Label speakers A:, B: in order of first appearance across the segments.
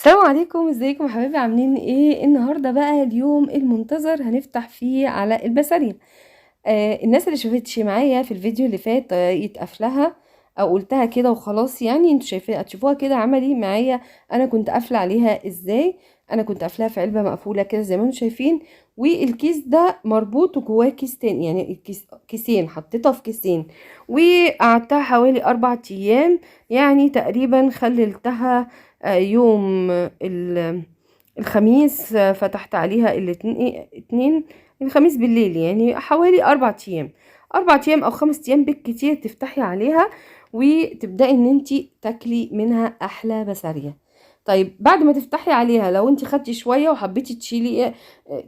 A: السلام عليكم، ازيكم يا حبايبي؟ عاملين ايه النهارده؟ بقى اليوم المنتظر هنفتح فيه على البسارية. الناس اللي شافتش معايا في الفيديو اللي فات يتقفلها او قلتها كده وخلاص، يعني انتوا شايفين هتشوفوها كده عملي معايا. انا كنت قافله عليها ازاي؟ انا كنت قافلاها في علبة مقفولة كده زي ما انتوا شايفين، والكيس ده مربوط وجواه كيس تاني، يعني الكيس كيسين، حطيتها في كيسين وقعدتها حوالي 4 ايام، يعني تقريبا خللتها يوم الخميس، فتحت عليها الاتنين، اتنين الخميس بالليل، يعني حوالي 4 ايام، 4 ايام او 5 ايام بالكتير تفتحي عليها وتبدأي ان انتي تاكلي منها احلى بسارية. طيب بعد ما تفتحي عليها لو انتي خدتي شوية وحبيتي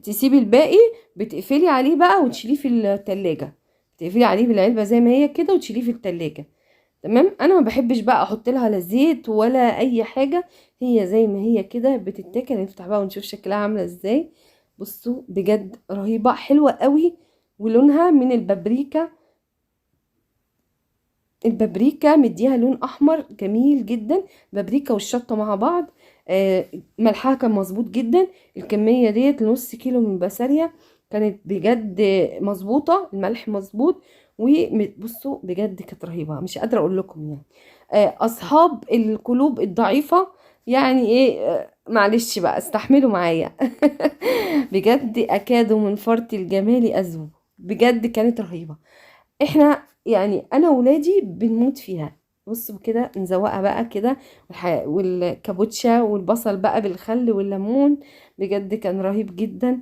A: تسيبي الباقي، بتقفلي عليه بقى وتشيليه في التلاجة، تقفلي عليه بالعلبة زي ما هي كده وتشيليه في التلاجة. تمام. انا ما بحبش بقى احط لها لا زيت ولا اي حاجة، هي زي ما هي كده بتتاكل. نفتح بقى ونشوف شكلها عاملة ازاي. بصوا بجد رهيبة، حلوة قوي، ولونها من البابريكا، البابريكا مديها لون احمر جميل جدا، بابريكا والشطة مع بعض. ملحها كان مظبوط جدا. الكمية ديت نص كيلو من بسارية كانت بجد مظبوطة، الملح مظبوط، وبصوا بجد كانت رهيبة، مش قادرة اقول لكم يعني. اصحاب القلوب الضعيفة يعني ايه، معلش بقى استحملوا معايا. بجد اكادوا من فرط الجمال اذوب، بجد كانت رهيبة. احنا يعني انا وولادي بنموت فيها. بصوا كده نزوقها بقى كده، والكابوتشا والبصل بقى بالخل والليمون، بجد كان رهيب جدا.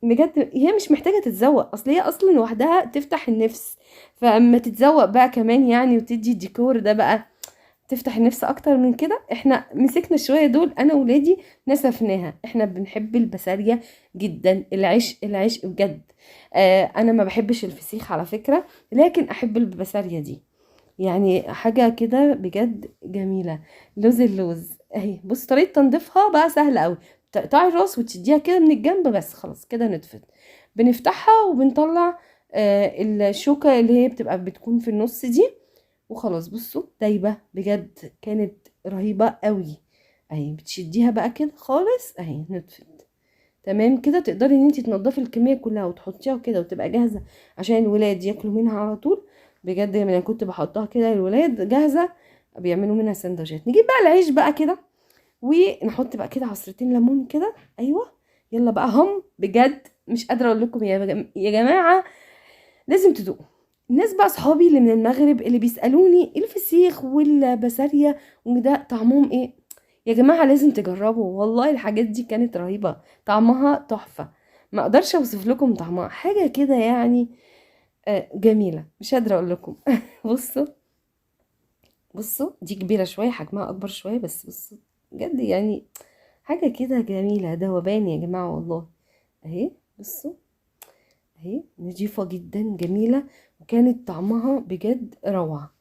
A: بجد هي مش محتاجة تتزوق، اصل هي اصلا لوحدها تفتح النفس، فاما تتزوق بقى كمان يعني وتدي الديكور ده بقى تفتح النفس اكتر من كده. احنا مسكنا شوية دول انا ولادي نسفناها، احنا بنحب البسارية جدا، العيش العيش بجد. انا ما بحبش الفسيخ على فكرة، لكن احب البسارية دي، يعني حاجة كده بجد جميلة. لوز اللوز اهي، بص طريقة تنظيفها بقى سهلة قوي، تقطعي الراس وتشديها كده من الجنب بس، خلاص كده نطفت. بنفتحها وبنطلع الشوكة اللي هي بتكون في النص دي وخلاص. بصوا دايبة بجد، كانت رهيبة قوي اهي، بتشديها بقى كده خالص اهي نطفت. تمام كده تقدري ان انتي تنضفي الكمية كلها وتحطيها كده وتبقى جاهزة عشان الولاد ياكلوا منها على طول. بجد يعني انا كنت بحطها كده للولاد جاهزة، بيعملوا منها سندوتشات. نجيب بقى العيش بقى كده ونحط بقى كده عصرتين ليمون كده، ايوه يلا بقى هم بجد مش قادرة اقول لكم يا جماعة لازم تدوقوا. الناس بقى صحابي اللي من المغرب اللي بيسألوني الفسيخ والبسارية وده طعمهم ايه، يا جماعة لازم تجربوا والله، الحاجات دي كانت رهيبة، طعمها تحفة، ما اقدرش اوصف لكم طعمها، حاجة كده جميلة مش قادرة اقول لكم. بصوا دي كبيرة شوية، حجمها اكبر شوية، بس بصوا بجد حاجة كده جميلة، ذوبان يا جماعة والله. اهي بصوا اهي نظيفة جدا جميلة، وكانت طعمها بجد روعة.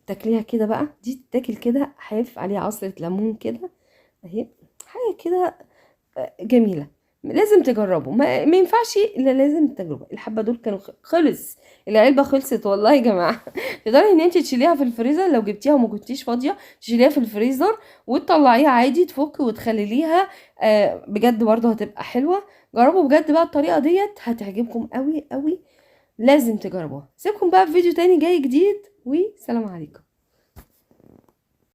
A: تاكليها كده بقى، دي تتاكل كده حاف عليها عصرة ليمون كده اهي، حاجة كده، جميلة، لازم تجربوا، ما ينفعش الا لازم تجربوا. الحبة دول كانوا خلص العلبة، خلصت والله يا جماعة. تقدري ان انت تشيليها في الفريزر لو جبتيها وما كنتيش فاضية، تشيليها في الفريزر وتطلعيها عادي، تفك وتخلليها، بجد برضه هتبقى حلوة. جربوا بجد بقى الطريقة ديت، هتعجبكم قوي قوي، لازم تجربوها. سيبكم بقى في فيديو تاني جاي جديد، وسلام عليكم.